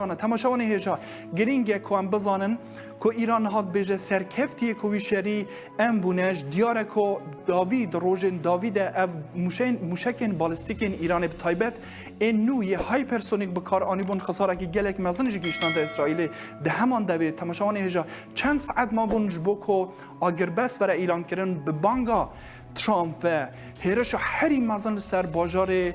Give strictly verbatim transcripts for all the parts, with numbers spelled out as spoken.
Temaşevanê hêja, girîng e ku em bizanin ku Îran niha dibêje serkeftiyê ku wî şerî em bûne, ji diyar e ku dawî di rojên dawî de ev mûşeyên, mûşekên balîstîkên Îranê bi taybet ên nû yê hypersonic bi kar anîbûn, xisarekî gelek mezin ji gihiştine Îsraîlê. Di heman devê temaşevanê hêja çend saet mabûn ji bo ku agirbest were îlankirin, bi banga Trump ve hêrişa herî mezin li ser bajarê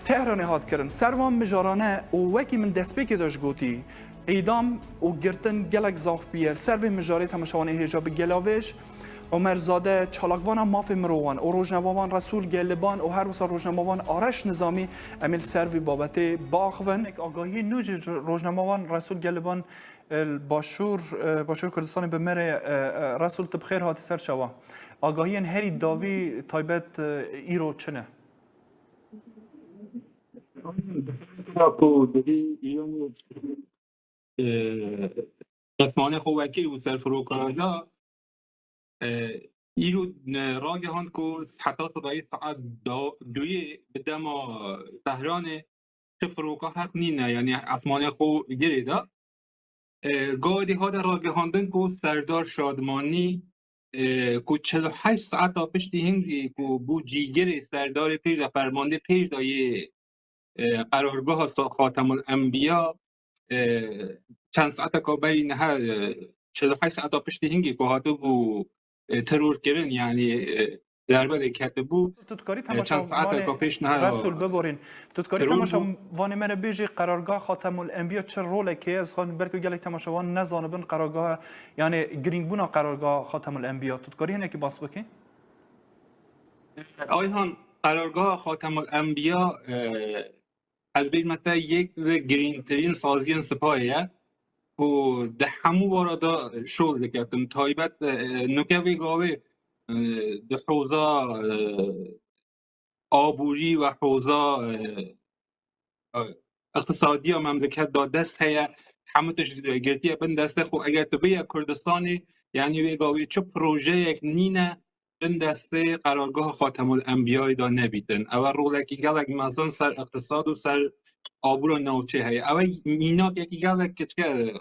Tehranê hat kirin. Ser van mijarane û wekî min destpêkê de ji gotî, îdam û girtin gelek zaf bûye. Li ser vê mijarê temaşevanê hêja bi gelavêj Omer Zade, çalakvana mafê mirovan û rojnamevan Resûl Geliban û her wisa rojnamevan Areş Nizamî, em ê li ser vê babetê biaxivin. Agahiyê nû jî rojnamevan Resûl Geliban, e, li Başûr, e, Başûr Kurdistanê bi me re, e, e, Resûl, tu bi xêr hatî ser çawa. Agahiyên herî dawî taybet, e, îro çi ne? Ku dibî Îranê, e, esmanê xwe wekî û serfirokaja, e, îro, e, ragihand ku heta sibahî saet da-, duyê bi dema Tehranê çi firoka heq nîne, yanî esmanê xwe girê de. E, gavê dî hate ragihandin ku Serdar Şadmanî, e, ku çil û heşt saeta piştî hingî ku bû cîgirê serdarê pêş de, fermandê pêş de yê, e, qerargeha Sa-, Xatemul Enbiya, e, çend saeteka berî niha, e, çil û heşt saeta piştî hingî ku hatibû, e, teror kirin, yanî, e, derbe lê ketibû. Tu dikarî e, çend saeteka pêş niha Resul biborîn. Tu dikarî temaşevanê me re bêjî qerargeha Xatemul Enbiya çi rolekê ye? Ez xwazim belkî gelek temaşevan nezanibin qerargeha, yanî girîngbûna qerargeha Xatemul Enbiya. Tu dikarî hinekî bas bikî? Ayhan, qerargeha Xatemul Enbiya, e, ez bêjme te yek li girîngtirîn saziyên sipayê ye ku di hemû wara de şol diketin. Taybet, e, nuke vê gavê, e, di hoza, e, aborî ve hoza, e, e, iqtisadiya memleket de dest heye. Hemû tişt girtiye bin destê xwe. Eger tu bêye Kurdistanê, yanî vê gavê çi projeyek nîne bin destê qerargeha Xatemul Enbiyayê de nebîtin. Ew e rolekî gelek mezin ser iqtisad û ser abûra navçê heye. Ew e mînakekî gelek kiçik e,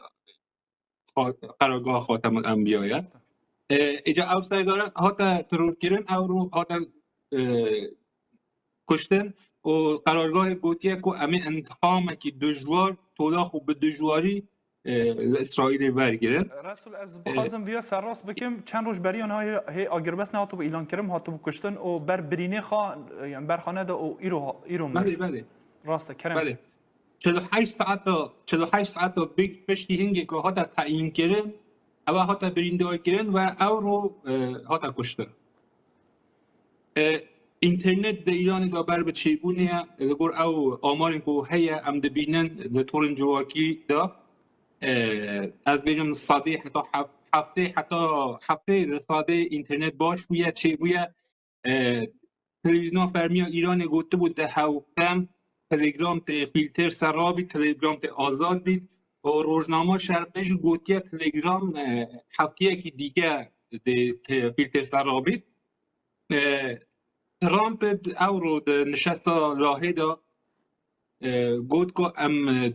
xwe-, qerargeha Xatemul Enbiya ye. E, îca ew serdare hate terorkirin, ew ro hate, e, kuştin û qerargahê gotiye ku em ê intiqamekî dijwar, tola xwe bi dijwarî, e, li Îsraîlê wergirin. Resul, ez E, bixwazim viya serrast bikim. Çend roj beriya niha hê, hê agirbest nehatibû îlankirin, hatibû kuştin û ber birînê xwe, e, yanî berxane de û îro ha-, îro mir. Belê, belê. Rast e, kerem. Belê. Çil û heşt saeta, çil û heşt saeta bi-, piştî hingê ku hate teyînkirin, ew hate birîndarkirin ve ew ro, e, hate kuştin. E, înternet di Îranê de ber bi çêbûnê ye. Li gor ew amarên ku heye, em dibînin li torên civakî de, e, ez bêjim sedê heta hef-, heftê, heta heftê li sedê înternet baş bûye, çêbûye. E, televîzyona fermiya Îranê gotibû di hewtem Telegram tê fîlter ser rabît, Telegram tê azad bît. Û rojnama Şerqê jî gotiye Telegram, e, heftiyekî dîke dê te-, fîlter ser rabît. E, Trump di ewro di nişesta Lahê de, e, got ku em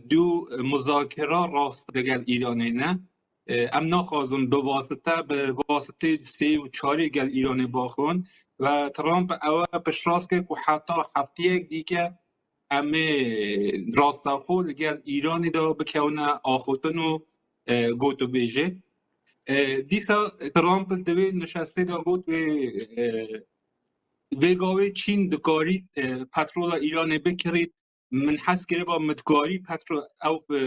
du muzakera rast digel Îranê ne. E, em naxwazin bi wasite, bi wasitê sê û çarê gel Îranê baxivin. Ve Trump ewe piştrast kir ku heta heftiyek dîke em ê rastaxo li gel Îranê de bikewine axiftin û, e, gotûbêjê. E, dîsa Trump di vê nişestê de got, wê, e, vê gavê Çîn dikarî, e, petrola Îranê bikirît. Min hez kiriba min dikarî petro-, ew, e,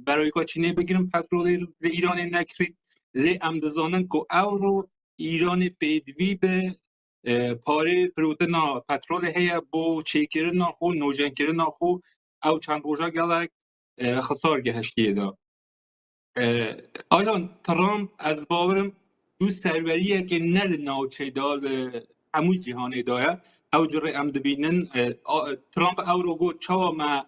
berayîka Çînê bigirim, petrolê li Îranê nekirît. Lê em dizanin ku ewro Îranê pêdivî bi, e, parê firotina petrolê heye bo çêkirina xwe, nojenkirina xwe. Ew çend roja gelek, e, xisar gihiştiye de. E, Ayhan, Trump, ez bawerim, tu serweriyeke ne li navçeyê de, li hemû cîhanê de ye. Ew curê em dibînin, e, a, Trump ewro got, çawa me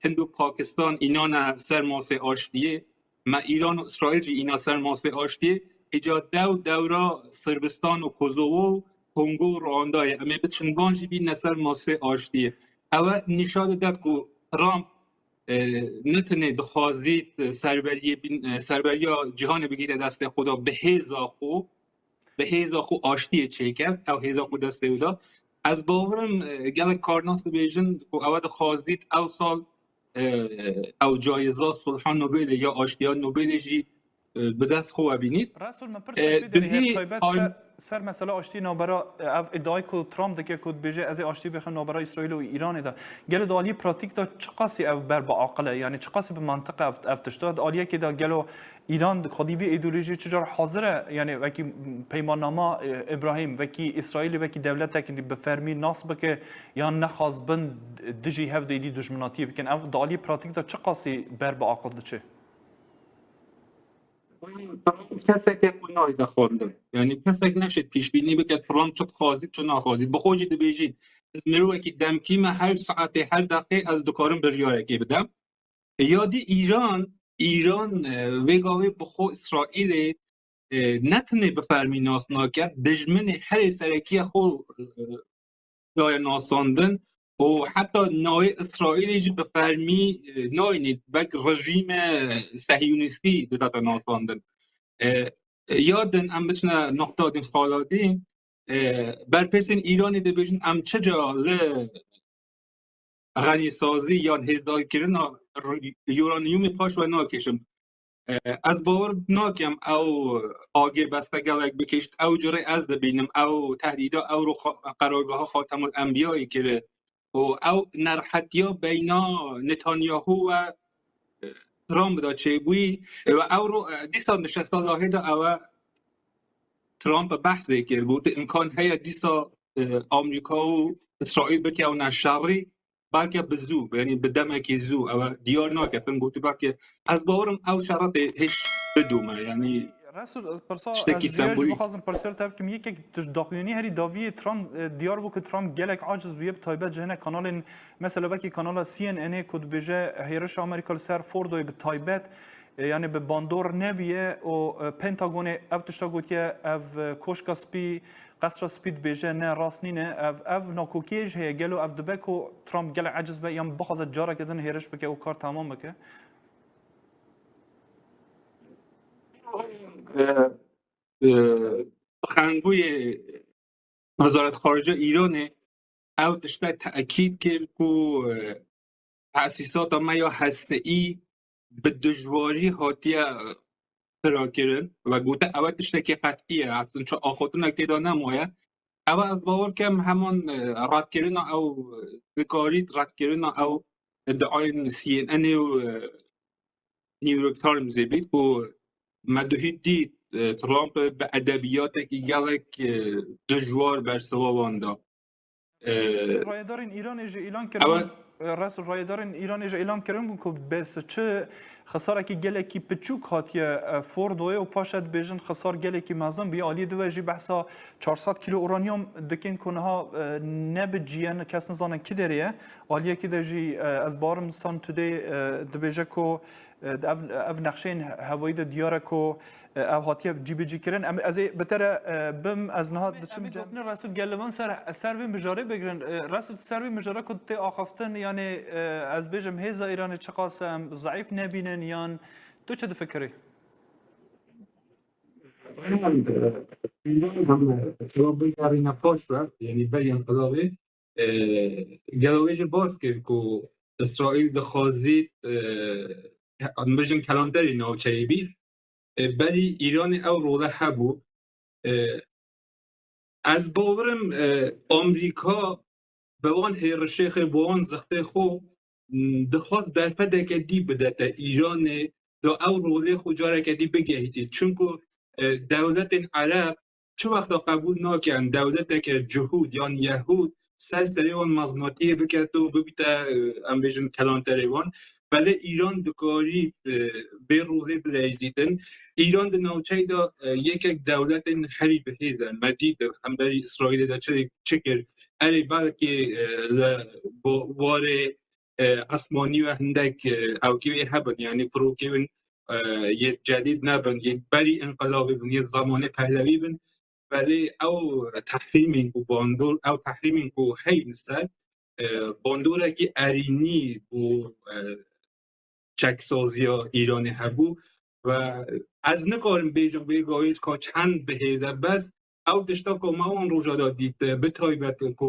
Hind û Pakistan înane ser masê aştiyê, me Îran û Îsraîl jî îna ser masê aştiyê, îca dew dewra Sirbistan û Kosovo û Kongo û Rwandaye, em ê biçin van jî bîne ser masê aştiyê. Ew e nîşan dide ku Trump e, ne tenê dixwazît, e, serberiyê bin, e, serberiya cîhanê bigîre destê xwe da bi hêza xwe, bi hêza xwe aştiyê çêke, ew hêza xwe destê wê da. Ez bawerim, e, gelek karnas dibêjin ku ew dixwazît ew sal, e, ew cayiza Sulha Nobelê ya Aştiya Nobelê jî, e, bi dest xwe ve bînît. Resul, min pirsek E, vê derê heye, duhî taybet ay- ser, ser mesela aştî navbera, e, ev îdiayê ku Trump dike ku dibêje, "Ez ê aştî bixim navbera Îsraîl û Îranê de." Gelo di aliyê pratîk de çiqasî ev ber bi aqil e? Yani çiqasî bi mantiq e ev, ev tişt e? Di aliyekê de gelo Îran xwedî vî îdeolojiyê çi car hazir e? Yani wekî peymannama, e, Îbrahîm, wekî Îsraîlê, wekî dewletek bi fermî nas bike yan nexwazibin dijî hev de êdî dijminatiyê bikin. Ev di aliyê pratîk de çiqasî ber bi aqil diçe? Trump keseke ku nayde xwendin. Yani kesek neşêt pîşbînî bike Trump çi dixwazî, çi naxwazî. Bi xwe jî dibêjît, "Ez mirovekî demkî me, her saetê, her deqê ez dikarim biryarekê bidem." E, ya dî Îran, Îran, e, vê gavê bi xwe Îsraîlê, e, ne tenê bi fermî nas nake, dijminê herê serekî ya xwe, e, daye nasandin û heta navê Îsraîlê jî bi fermî, e, nayînî, belkî rejîme sehiyonîstî didate nasandin. E, ya din em biçine noqta din xala din, e, berpirsên Îranê dibêjin, em çi ca li xenîsazî yan hêzdayîkirina r-, uranyumê paş ve nakêşin. E, ez bawer nakim ew agir beste gelek bikêşt, ew curê ez dibînim, ew tehdîda, ew ro xwe-, qerargeha Xatemul Enbiyayê kiri û ew nerhetiya beyna Netanyahu ve, e, Trump de çêbûyî, e, ve ew ro, e, dîsa nişesta lahê de ew e Trump behsê kir, got, imkan heye dîsa, e, Amerîka û Îsraîl bikewne şerî, belke bi zû, yani bi demekî zû, ew diyar naketin, got, belke ez bawerim ew şerî tê hêş bidûme, yani Resul, pirsa, tiştekî ez jî sembolîk. Bixwazim pirsiyar te bikim, yekek tişt daxuyanî herî dawiyê Trump, e, diyar bû ku Trump gelek aciz bûye, bi taybet ji hinek kanalên, mesela wekî kanala C N N ê ku dibêje hêrişa Amerîka li ser Fordoyê bi taybet, e, yani bi bandor nebûye û, e, Pentagonê ev tişta gotiye, ev, e, Koşka Spî, Qesra Spî dibêje, ne, rast nîne. Ev, ev nakokiyê jî heye. Gelo ev dibe ku Trump gelek aciz be yan bixwaze careke din hêriş bike û kar temam bike? E, e, Xenbûyê Wezaret Xarice Îranê ew tişte tekîd kir ku, e, tesîsata me ya hesteî bi dijwarî hatiye, e, xira kirin ve gote, ew tiştekî qetî ye, aslında çi axaftinek tê de nemaye. Ew ez bawer kem heman, e, redkirina ew, e, dikarît redkirina ew iddiayên C N N ê û, e, New York Timesê bît ku me duhî dît, e, Trump bi edebiyatekî gelek, e, dijwar bersiva wan da. E, Rayedarên Îranê jî îlan ewe kirin, e, Resul, rayedarên Îranê jî îlan kirin bû ku bes çi xisarekî gelekî piçûk hatiye, e, Fordoyê û paşa dibêjin xisar gelekî mezin bû. Aliyê dive jî behsa çar sed kilo uranyum dikin ku niha, e, ne bi cî ye, kes nizane ki derê ye. Aliyekî de jî, e, ez barim Sun Today, e, dibêje ku, e, ev, ev nexşeyên hevayî de diyar e ku, e, ev hatiye cîbicî kirin. Em, ez ê bi te re, e, bim, ez niha diçim cem. Gotinê Resul, gel li van ser, ser vê mijarê bigirin. E, Resul, ser vê mijara ku tê axaftin, yanî, e, ez bêjim hêza Îranê çiqas em zeîf nebînin yan tu çi difikirî? Em, e, Îran em, e, inqilabê yarîne paş ve, yanî berî inqilabê, e, gelo wê jî baş kir ku Îsraîl dixwazî, e, em bijin kelanterî navçeyê bî. E, berî Îranê ew role hebû. E, ez bawerim, e, Amerîka bi wan hêrişê xwe, bi wan zixtê xwe, m, dixwest derfeteke dî bidete Îranê, da ew rolê xwe careke dî bigehîtî. Çunku, e, dewletên Ereb çi wexta qebûl nakin dewleteke cihûd yan yehûd ser serê wan mezinatiyê biket û bibîte, e, em bêjin, kelanterê wan. Belê Îran dikarî, e, vê rolê bileyzîtin. Îran di navçeyê de, e, yekek dewletên herî bihêz e. Me dît di hemberî Îsraîlê de çi, çi kir. Erê belkî, e, li bo-, warê, e, esmanî ve hindek, e, ewkê wê hebin, yanî firokê win, e, yê cedîd nebin, yê berî inqilabê bin, yê zemanê Pehlevî bin. Belê ew tehrîmên ku bandor, ew tehrîmên ku heyî li ser, e, bandorekî erînî bû, e, çeksaziya Îranê hebû. Ve ez nikarim bêjim vê gavê ka çend bihêze, bes ew tişta ku me wan roja de dît, bi taybet ku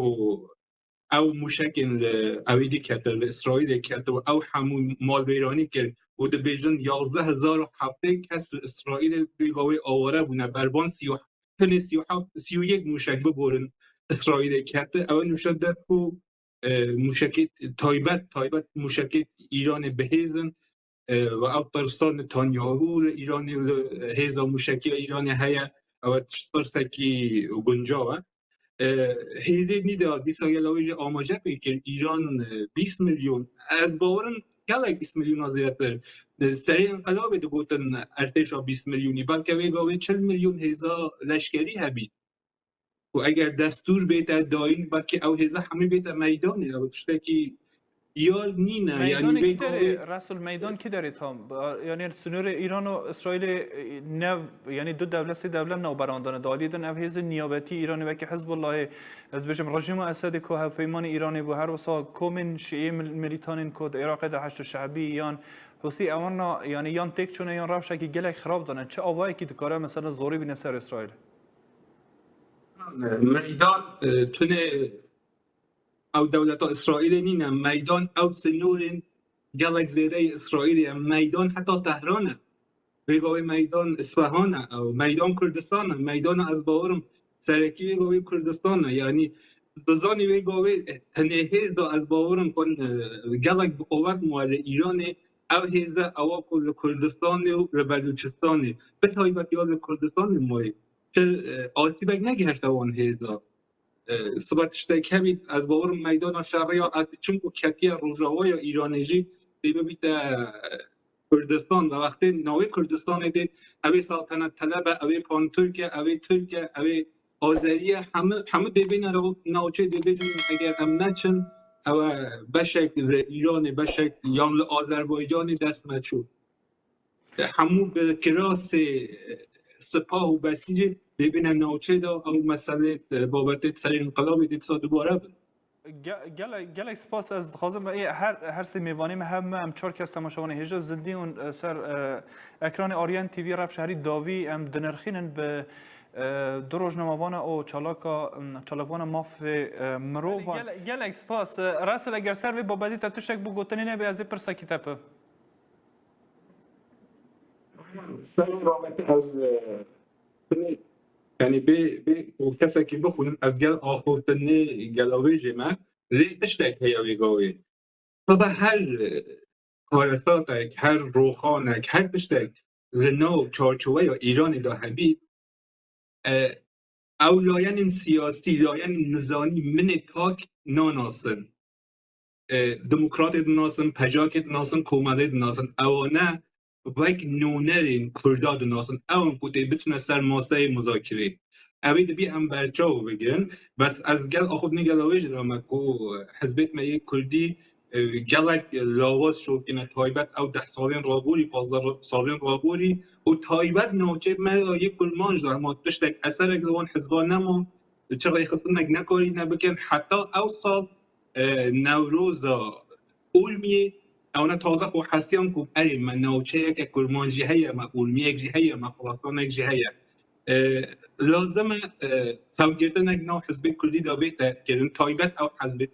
ew mûşekên li ewî dî ketin, li Îsraîlê ketin û ew hemû malwêranî kir û dibêjin yazdeh hezar û heftê kes li Îsraîlê vê gavê aware bûne, bervan sî û, tenê sî û heft, sî û yek mûşek biborin Îsraîlê kete. Ew nûşe de ku, e, mûşekê taybet, taybet mûşekê Îranê bihêzin, e, ve ew tirsa Netanyahu li Îranê, li hêza mûşekiya Îranê heye, ew tişt tirsekî guncaw e. E, hêzê nî de dîsa gelo wê jî amaje pê kir, Îran, e, bîst milyon, ez bawerim gelek bîst milyona zêdetir. E, serê înqilabê digotin ertêşa bîst milyonî, belke vê gavê çil milyon hêza leşkerî hebî. Û eger destûr bête dayîn, belkî ew hêza hemî bête meydanê. Ew tiştekî diyar nîne. Yanî Meydanê vê kî derê, gavê Resul, meydan kî derê tam? Ba-, yanî sînorê Îran û Îsraîlê, e, ne, yanî du dewlet, sê dewlet navberandane. Di alî din ev hêzên niyabetî Îranê wekî Hizbullahê, ez bêjim rejîma Esedê ku hevpeymanê Îranê bû, her wisa komên şîî mil-, milîtanên ku di Iraqê de Heşd Şe'bî yan Husî, ewana, yanî yan têk çûne yan rewşekî gelek xirab dane. Çi awayekî dikare mesela zorî bîne ser Îsraîlê? Meydan, e, tune ew dewleta Îsraîlê nîne. Meydan ew sînorên gelek zêde yê Îsraîlê ye. Meydan heta Tehran e. Vê gavê meydan Îsfehan e. Ew meydan Kurdistan e. Meydana ez bawerim serekî vê gavê Kurdistan e. Yanî dizanî vê gavê tenê hêz de ez bawerim ku, e, gelek bi qowet maye li Îranê. Ew hêze ewa ku li Kurdistanê û li Belûçistanê, bi taybet ya li Kurdistanê mayê, çi, e, asîbek negihişte wan hêza. E, sibe tiştek hebît, ez bawerim meydana şerê ya, ez çimku ketiye rojavaya Îranê jî dê bibîte, e, Kurdistan. Ve wextê navê Kurdistanê dê, ew ê Seltenet Teleb e, ew ê Pan-Tirk e, ew ê Tirk e, ew ê Azerî ye, hemû, hemû dê bêne rew-, navçeyê dê bêjin, eger em neçin, ew e beşek li Îranê, beşek yan li Azerbaycanê dest me çû. Hemû bi kirasê sipah û besîcê dê bêne navçeyê de ew meselê, e, babetê serê înqilabê dê dîsa dubare bin. Ge-, gele-, gelek spas. Ez dixwazim ê her, her sê mêvanê me hev me, em çar kes temaşevanê hêja zindî hûn, e, ser, e, ekranê Aryan T V rewşa herî dawî em dinirxînin bi, e, du rojnamevana û çalaka, m, çalakvana mafê, e, mirovan. Gele-, gelek spas. E, Resul, eger ser vê babetê te tiştek bi gotinê nebe, ez ê pirsekî te bikim. Serê babetê ez, e, Yanî bê, bê û kesekî bixwînim, ez gel axaftinê gelawêjê me, lê tiştek heye wê gavê. Seba her, e, karesatek, her roxanek, her tiştek li nav çarçoweya Îranê de hebî, e, ew layenên siyasî, layenên nizamî min ê tak nanasin. E, demokratê dinasin, PJAKê dinasin, komelê dinasin. Ewane wek nûnerên Kurda dinasin. Ew in ku tê biçine ser maseyê muzakirê. Ew ê dibî em berçaw bigirin. Bes ez gel axutinê gela wê jî dame ku hizbêt me yê Kurdî, e, gelek lawaz şopîne, taybet ew deh salên raborî, pazdeh salên raborî û taybet navçeyê me yê Kurmanc de hema tiştek eserek li wan hizba nema, çi rêxistinek nekarîne bikin. Heta ew sal, e, Newroza Urmiyê, ew ne taze xwe hesiyan ku erê me navçeyeke Kurmanc jî heye, me Urmiyek jî heye, me Xurasanek jî heye. E, lazim e, e, hevgirtinek nav hizbê Kurdî de bête kirin, taybet ew hizbê,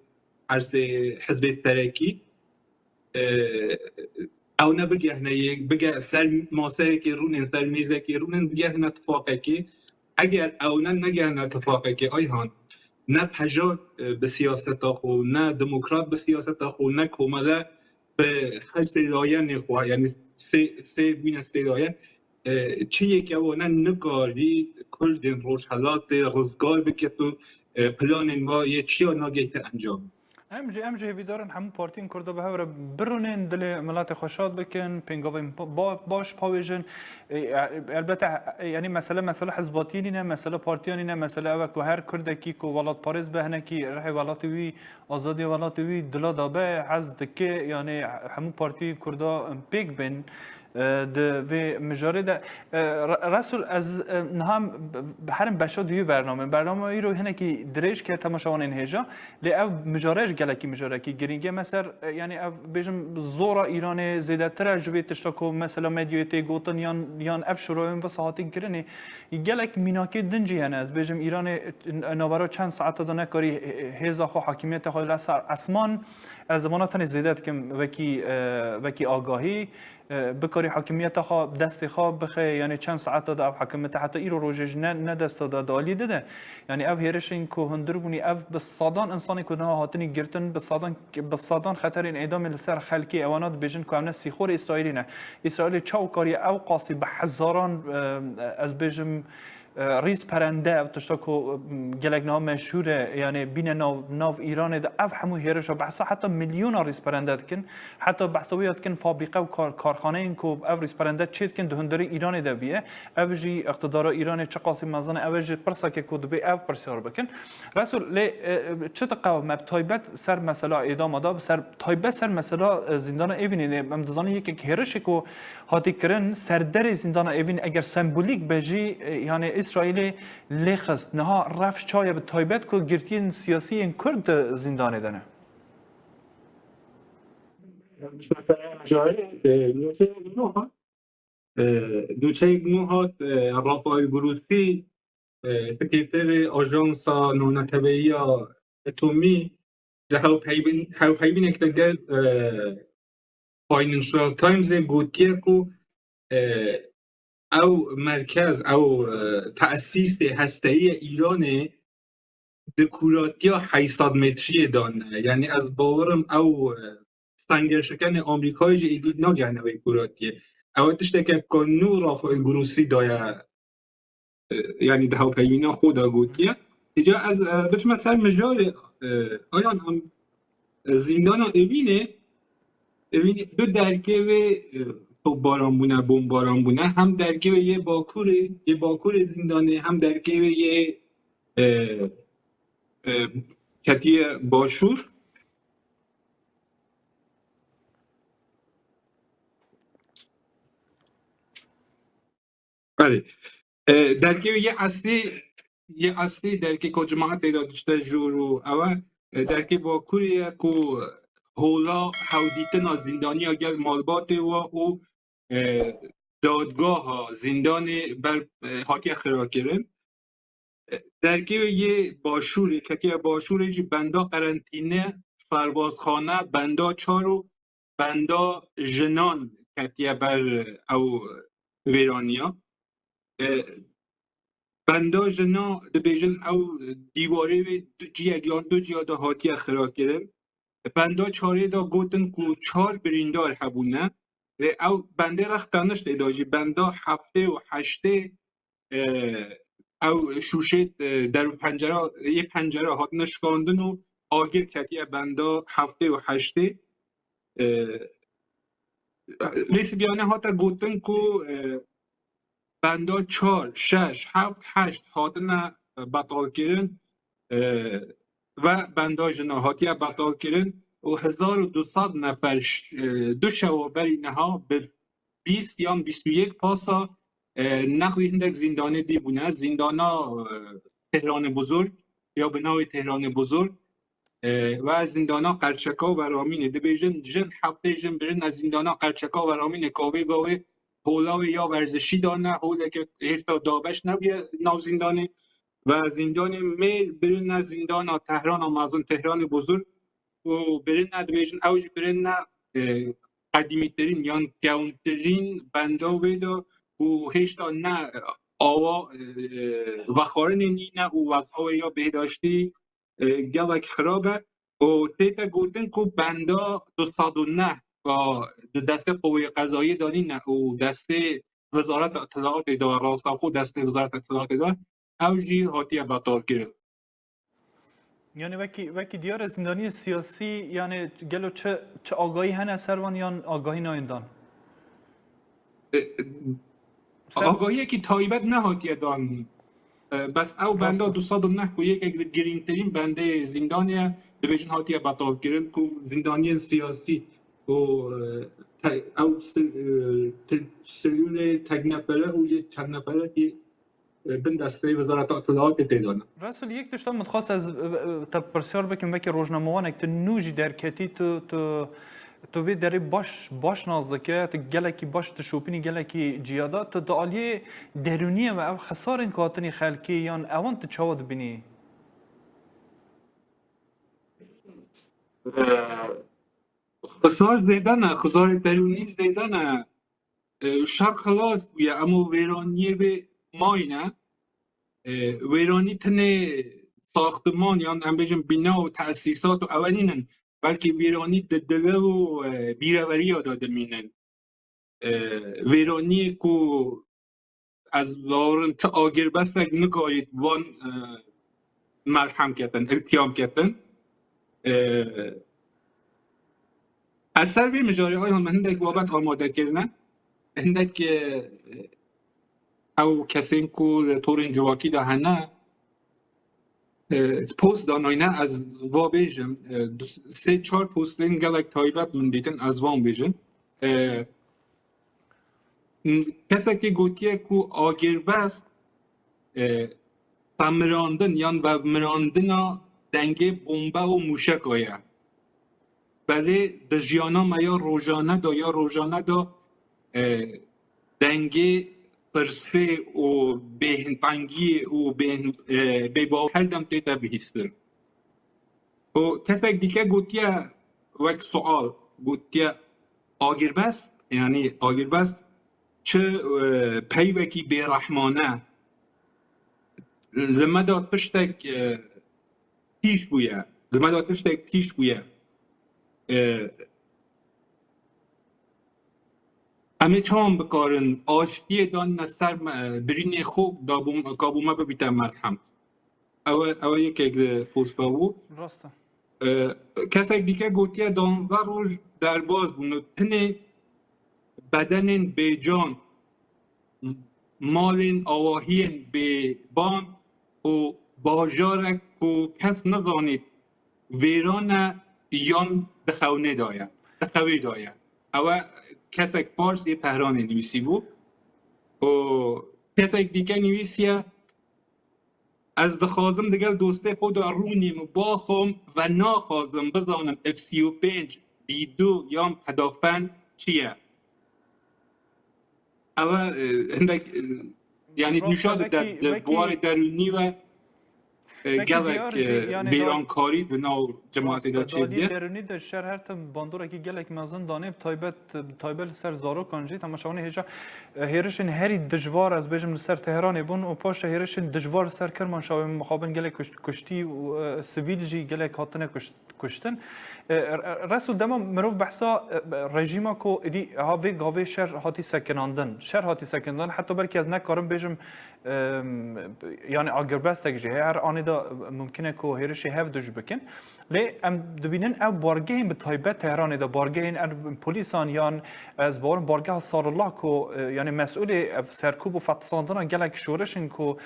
her sê hizbê serekî. E, ew ne bigehne yek, bige ser maseyekê rûnên, ser mêzekê rûnên, bigehne tifaqekê. Eger ew ne negehne tifaqekê, Ayhan, ne PJAK, e, bi siyaseta xwe, ne demokrat bi siyaseta xwe, ne komele bi her sê layenê xwe, yanî sê, sê bûne sê layen, e, çi yek ew ne nikarî Kurdên Rojhelatê rizgar bike û, e, planên wa yê çiya nagehîte encam. Em jî, em jî hêvîdar in hemû partiyên Kurda bi hev re birûnên, dilê miletê xwe şad bikin, pêngavên ba-, ba-, baş pawêjin. E, e, elbette, e, yanî mesele, mesele hizbatiyê nîne, mesele partiya nîne, mesele ew e ku her Kurdekî ku welatparêz be, hinekî rihê welatê wî, azadiya welatê wî dila de be, hez dike, yanî hemû partiyên Kurda pêk bên. E, di vê mijarê de, e, Re-, Resul, ez, e, niha b-, b-, herim beşa duyê bername. Bername îro hinekî dirêj ke temaşevanên hêja, lê ev mijare ji gelekî mijarekî girîng e. Me ser, e, yanî ev bêjim zora Îranê zêdetir e ji vê tişta ku mesela medyayê tê gotin yan, yan ev şiroyên visa hatin kirinê. Gelek mînakê din jî hene. Ez bêjim Îranê, e, navbera çend saeta de nekarî hê-, hêza xwe, hakimiyeta xwe li ser esman, ez vana tenê zêde dikim, wekî, e, wekî agahî, e, bikarî hakimiyeta xwe, destê xwe bixe, yanî çend saeta de ev hakimiyete heta îro rojê ji ne, ne desta de, di alî de de. Yanî ev hêrişên ku hundir bûnî, ev bi sadan insanê ku niha hatinî girtin, bi sadan, bi sadan xeterên êdamê li ser xelkê, ewana dibêjin ku ev ne sîxorê Îsraîlî ne. Îsraîlê çaw kariye ew qasî bi hezaran, e, ez bêjim, e, rîzperende, ev tişta ku, e, gelek niha meşhûr e, yanî bîne nav, nav Îranê de ev hemû hêrişa behsa heta milyona rîzperende dikin, heta behsa wê ya dikin fabrîqe û kar-, karxaneyên ku ev rîzperende çê dikin di hundirê Îranê de bûye. Ev jî îqtidara Îranê çiqasî mezin e, ev jî pirseke ku dibê ev pirsyar bikin. Resul, lê, e, e, çi diqewime bi taybet ser mesela êdama de, ser, taybet ser mesela, e, zîndana Evînê de, em dizanin yekek hêrişê ku hatî kirin ser derê zîndana Evîn, eger sembolîk be jî, e, yanî Îsraîlê lê xist. Niha rewş çawa ye bi taybet ku girtiyên siyasî yên Kurd di zîndanê de ne? Mesela, e, nûçeyek nû hat, e, nûçeyek nû hat, e, Rafael Grossi, e, sekreterê Ajansa Navneteweyiya Etomî, di hevpeyvîn-, hevpeyvînek de gel, e, Financial Timesê gotiye ku, e, ew merkez, ew, e, tesîsê hesteyî yê Îranê di kûratiya heyt sed metriyê de ne. Yanî ez bawerim ew, e, sengerşikenê Amerîkayê jî êdî nagihne wê kûratiyê. Ew tişteke ku nû Rafael Grossi daye, e, yanî di hevpeyvîna xwe de gotiye. Îca ez, e, biçime ser mijarê, e, ayan em Zîndana Evînê, Evînê du derkê wê, e, topbaran bûne, bombaran bûne. Hem derkê wê yê bakurê, yê bakurê zîndanê, hem derkê wê yê, e, e, ketiye başûr. Belê. E, derkê wê yê eslî, yê eslî derkê ku cemaetê de diçte jûr û ew e, e, derkê bakurê ye ku hola hewdîtina zîndaniya gel malbatê wa û, e, dadgaha zîndanê ber, e, hatiye xirakirin. Derkê wê yê başûrê, ketiye başûrê jî benda qerentîne, serbazxane, benda çar û benda jinan ketiye ber ew vêraniya. E, benda jinan dibêjin ew dîwarê wê du ciyek yan du ciya de hatiye xirakirin. Benda çarê de gotin ku çar birîndar hebûne. Lê ew bendê rex teniştê de jî benda heftê û heştê, e, ew şûşê, e, der û pencera, yê pencera hatine şikandin û agir ketiye benda heftê û heştê. E, lê sibiyane hate gotin ku, e, benda çar, şeş, heft, heşt hatine, e, betalkirin, e, ve benda jina hatiye betalkirin û hezar û du sed nefer ş-, e, du şewa berî niha bi bîst yan bîst û yek pasa, e, neqlî hindek zîndanê dî bûne. Zîndana, e, Tehranê Buzurg ya bi navê Tehranê Buzurg, e, ve zîndana Qerçeka ve Ramînê. Dibêjin jin, heftê jin birine zîndana Qerçeka ve Ramînê. Gavê gavê hola wê ya werzişî dane, holeke hêşta dabeş nebûye nav zîndanê. Ve zîndanê mêr birine zîndana Tehrana mezin, Tehranê Buzurg û birine, dibêjin ew jî birine, e, qedîmîtirîn yan kewntirîn benda wê de û hêşta ne awa, e, vexwarinê nîne û wezha wê ya bêhdaştî, e, gelek xirab e û tête gotin ku benda du sed û neh ka di destê qewê qezayê de nîne û destê Wezareta Îtilaatê de, rastaxo destê Wezareta Îtilaatê de, ew jî hatiye betalkirin. Yani wekî, wekî diyar e zîndaniyên siyasî, yani gelo çi, çi agahî hene ser van yan agahî nayên dan? E, e, Ser- agahiyekî taybet nehatiye dan. E, bes ew Rast benda e. du sed û neh ku yekek li girîngtirîn bendê zîndanê ye, dibêjin hatiye betalkirin ku zîndaniyên siyasî û, e, ew si-, e, te-, sirûnê teknefere û yê çendnefere yê, e, bin desteyê Wezareta Îtîlaatê tê de ne. Resul, yek tişta min dixwest ez, e, e, te pirsiyar bikim, wekî rojnamewanek, tu nû jî derketî, tu, tu, tu vê derê baş, baş nas dike, tu gelekî baş dişopînî gelekî ciya de, tu di aliyê derûniyê ve ev xisarên ku hatinî xelkê yan ewan tu çawa dibînî? Ee, Xizar zêde ne, xizarê derûnî zêde ne. E, şer xilas bûye, emo wêraniyê vê mayne. E, wêranî tenê saxtiman yan em bêjin bîna û tesîsat û ewe nînin. Belkî wêranî di dile û, e, bîreveriya de dimînin. E, wêraniyê ku ez bawerim ti agirbestek nikarît van, e, melhem ketin, iltiyam ketin. E, ez ser vê mijarê ayan min hindek babet amade kirine. Hindek, e, ew kesên ku li torên civakî de hene, e, post danayne, ez va bêjim, e, du, sê çar postên gelek taybet min dîtin, ez van bêjim. E, Kesekî gotiye ku agirbest, e, semirandin yan vevmirandina dengê bombe û mûşeka ye. Belê di jiyana me ya rojane de, ya rojane de, e, dengê tirsê û bêhintengiyê û bêhin-, e, bêbawer her dem tête bihîstin. Û kesek dîke gotiye wek sual, gotiye agirbest, yanî agirbest çi, e, peyvekî bêrehmane. Li me de tiştek, e, tîj bûye. Li me de tiştek tîj bûye. E, em ê çawan bikarin aştiyê danine ser me, birînê xwe, da bû, ka bû me bibîte merhem. Ew e, ew e yekek li posta bû. Rast e. E, kesek dîke gotiye, danzdeh roj derbas bûn û tenê bedenên bêcan, malên awahiyên bêban û bajarek ku kes nizanît vêran e yan di xewnê de ye, di xewê de ye. Ew e kesek Fars yê Tehranê nivîsî bû û kesek dîke nivîsiye, Ez dixwazim digel dostê xwe de rûnîm û baxwim ve naxwazim bizanim ev sî û pênc bîdu yan pedafend çi ye. Ew e, hindek, e, yanî nîşa dide di buwarê derûnî ve, e, gelek, e, vêrankarî di nav cemaetê de çêdiye. Derûnî de şer her tim bandorekî gelek mezin danê, bi taybet, bi taybet li ser zarokan jî. Temaşevanê hêja, e, hêrişên herî dijwar, ez bêjim, li ser Tehranê bûn û paşê hêrişên dijwar li ser Kirmanşahê mixabin gelek kuş-, kuştî û, e, sivîl jî gelek hatine kuş-, kuştin. E, re-, Resul, dema mirov behsa, e, rejîma ku êdî ha vê gavê şer hatî sekinandin, şer hatî sekinandin, heta belkî ez nekarim bêjim, e, yanî agirbestek jî heye, her anê de mumkin e ku hêrişê hev du jî bikin. Lê em dibînin ev bargehên bi taybet Tehranê de, bargehên er polîsan yan ez bawerim bargeha Sarullah ku, e, yanî mesûlê ev serkûb û fetisandina gelek şoreşên ku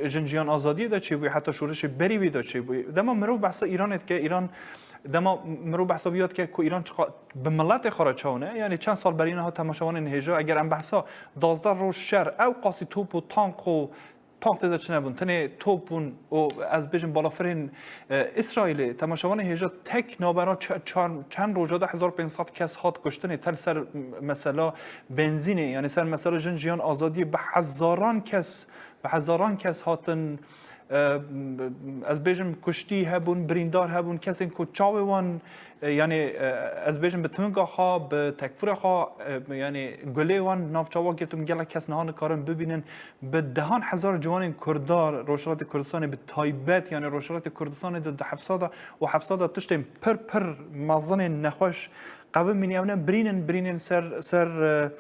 jin jiyan azadiyê de çêbûye, heta şoreşê berî wî de çêbûye. Dema mirov behsa Îranê dike, Îran, dema mirov behsa viya dike ku Îran çiqa bi miletê xwe re çawa ne, yanî çend sal berî niha temaşevanên hêja, eger em behsa duwazdeh roj şer, ew qasî top û tank û tank tê de çi nebûn, tenê top bûn û ez bêjim balafirên, e, Îsraîlê, temaşevanê hêja tek navbera çe-, çar, çend roja de hezar pênc sed kes hat kuştinê, ten ser mesela benzînê, yanî ser mesela jin jiyan azadiyê bi hezaran kes, bi hezaran kes hatin, e, ez bêjim kuştî hebûn, birîndar hebûn, kesên ku çavê wan, e, yanî, e, ez bêjim bi tivinga xwe, bi tekfûra xwe, e, yanî gulê wan nav çawa girtin, gelek kes niha nikarin bibînin. Bi dehan hezar ciwanên Kurda Rojhilatê Kurdistanê bi taybet, yanî Rojhilatê Kurdistanê de di hefsada û hefsada tiştên pir pir mezinên nexweş qevimîne, ew ne birînin, birînin ser, ser, e,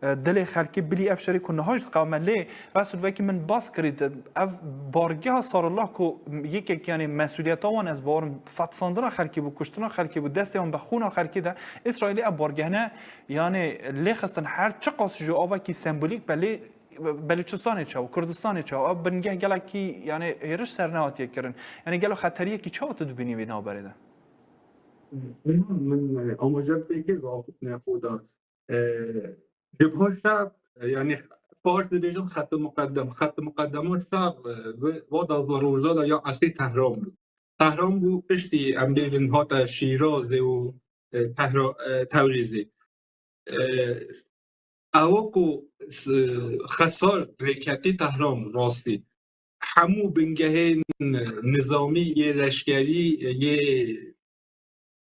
e, dilê xelkê bilî ev şerî ku niha jî diqewime. Lê Resul, wekî min bas kirî, ev bargeha Sarullah ku yekek, yanî mesûliyeta wan ez bawerim fetisandina xelkê bû, kuştina xelkê bû, destê wan bi xûna xelkê de, Îsraîlê ev bargehne, yanî lê xistin her çiqas ji avekî sembolîk be, lê Belûçistanê çawa, Kurdistanê çawa? Ev bingeh gelekî, yanî hêriş ser nehatiye kirin. Yanî gelo xeteriyekî çawa tu dibînî vê navberê de? Min, e, amaje pê kir, axiftina xwe da. E, Cibha şer, e, yanî Fars dibêjin xet muqeddem. Xet muqeddema şer, e, bi, vada roja da ya esrî Tehran bû. Tehran bû piştî, em bêjin, hate Şîrazê û, e, Tehra-, e, Tewrêzê. E, Ewa ku s-, xesar rêketî Tehran rastî. Hemû bingehên nizamî yê leşkerî yê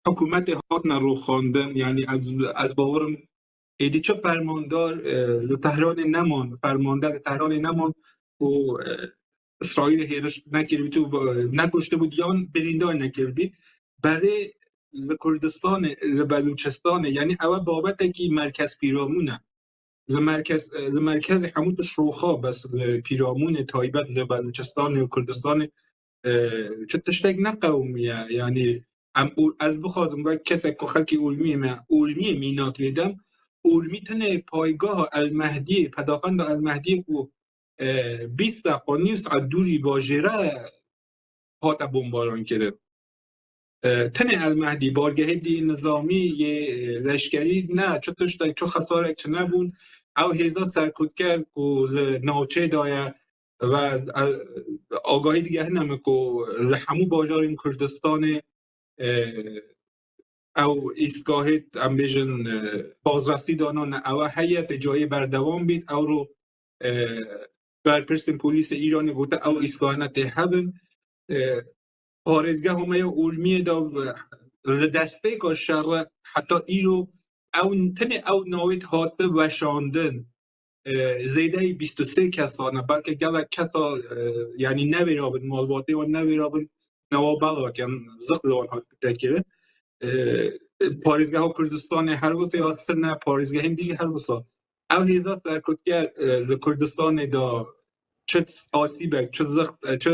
hikûmetê hatine rûxandin. Yanî ez, ez bawerim êdî çi fermandar, e, li Tehranê neman, fermandar li Tehranê neman ku, e, Îsraîlê hêriş nekiribît û, e, nekuştibût yan birîndar nekiribît. Belê li Kurdistanê, li Belûçistanê, yanî ew e babetekî merkez pîramûn e. Li merkez, e, li merkezê hemû tişt rûxa, bes li pîramûnê taybet li Belûçistanê û Kurdistanê, e, çi tiştek neqewimiye. Yanî em û ez bixwazim wek kesek ku xelkê Urmiyê me, Urmiyê mînak lêdem, Urmî tenê paygeha El Mehdiyê, pedafenda El Mehdiyê ku, e, bîst deqa, nîv saet dûrî bajêre hate bombaran kirin. E, tenê El Mehdî, bargehê dî nizamî yê, e, leşkerî ne, çi tiştek, çi xesarek çi nebûn. Ew hêza serkutker ku li navçeyê de ye ve, e, agahî digehine min ku li hemû bajarên Kurdistanê, e, ew îstgahê, em bêjin, e, bazrasî danane ewe heye, tê cayê berdewam bît. Ewro, e, berpirsên polîsê Îranê gote ew îstgahane tê hebin. E, Parêzgeha me ya Urmiyê de, e, li destpêka şerre heta îro ew, tenê ew navê hate weşandin. E, zêdeyî bîst û sê kesan e, belke gelek kesa, e, yanî nevêra bin, malbatê wan nevêra bin, newa belakin ziq li wan hat bitekirin. E, Parêzgeha Kurdistanê her wisa ya Sirne, parêzgehên dî jî her wisa. Ew hêza serkutger, e, li Kurdistanê de çi asîbek, çi ziq, e, çi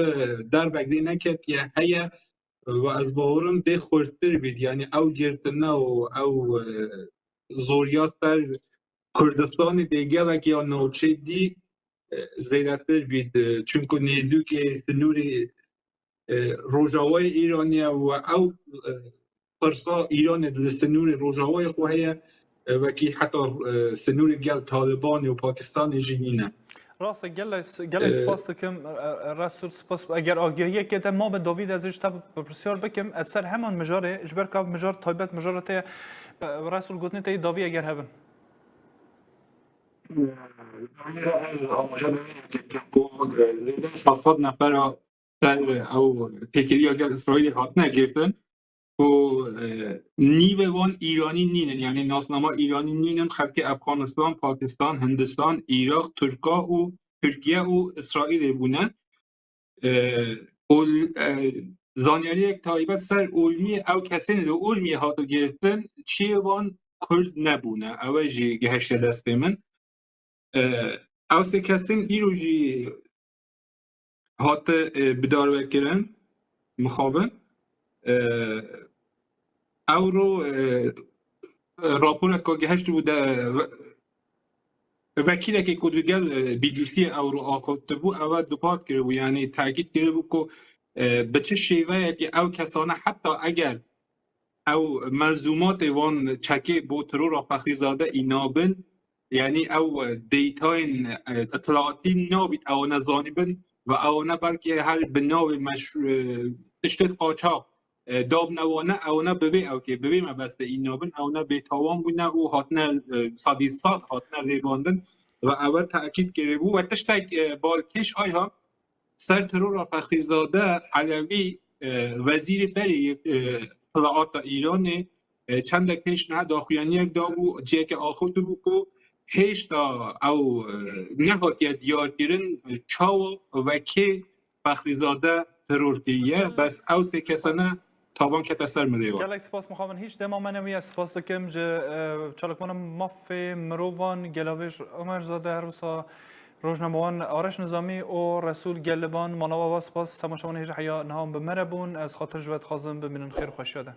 derbek dê neketiye heye, ve ez bawerim dê xurttir bît. Yanî ew girtine û ew, e, zoriya ser Kurdistanê dê gelek ya navçeyê dî, e, zêdetir bît. E, çunku nêzdîkê sinûrê, e, rojavayê Îranê ye û ew, e, pirsa Îranê li sinûrê rojavayê xwe heye, e, wekî heta, e, sinûrê gel Talibanê û Pakistanê jî nîne. Rast e, gelek, gelek E, spas dikim, e, e, Resul, spas. Eger agahiyekê te mabe dawî de ez ê ji te pirsyar bikim, ez ser heman mijarê, ji ber ka mijar taybet mijara te ye, e, Resul, gotinê te yê dawî eger hebin. Dawî re ez amaje dawî dikim ku, e, zêde ji sed nefera ser ew têkiliya gel Îsraîlê hatine girtin ku, e, nîvê wan Îranî nînin, yanî nasnama Îranî nînin, xelkê Efxanistan, Pakistan, Hindistan, Îraq, Tirka û Tirkiye û Îsraîlê bûne. E, û, e, zanyariyek taybet ser Urmiyê, ew kesên li Urmiyê hate girtin, çiyê wan Kurd nebûne. Ew e jî gihişte destê min. E, ew sê kesên îro jî hate, e, bidarvekirin, mixabin. E, ewro, e, e, raporek ku gihiştibû de ve-, vekîlekê ku digel, e, B B C ewro axivtibû, ew e dupat kiribû, yanî tekîd kiribû ku, e, bi çi şêweyekê ew kesane heta eger ew melzûmatê wan çekê bo terora Fexrîzade îna bin, yanî ew, e, deytayên, e, îtilaatî nabît ewana zanîbin ve ewana belkî her bi navê meş-, e, tiştê qaçax, e, dabne wana, ewana bi vê ewkê, bi vê mebestê îna bin, ewana bêtawan bûne û hatine, e, sedî sed hatine rêbandin ve ewe tekîd kiribû ve tiştek, e, balkêş ayha, ser terora Fexrîzade Elewî, e, wezîrê berê yê, e, îtilaata Îranê, e, çendek pêş niha daxuyaniyek dabû, ciheke axivtibû ku hêşta ew, e, nehatiye diyarkirin, e, çawa ve kê Fexrîzade teror kiriye. Bes ew sê kesane tavan kete ser milê wan. Gelek spas mixabin. Hiç dema me newîye, spas dikim ji, e, çalakvana mafê mirovan, gelavêj Omer Zade, her wisa rojnamewan Areş Nizamî û Resûl Geliban. Mala we spas, temaşevanê hêja heya niha bi me re bûn. Ez xatir ji we dixwazim, bimînin xêr û xweşiya de.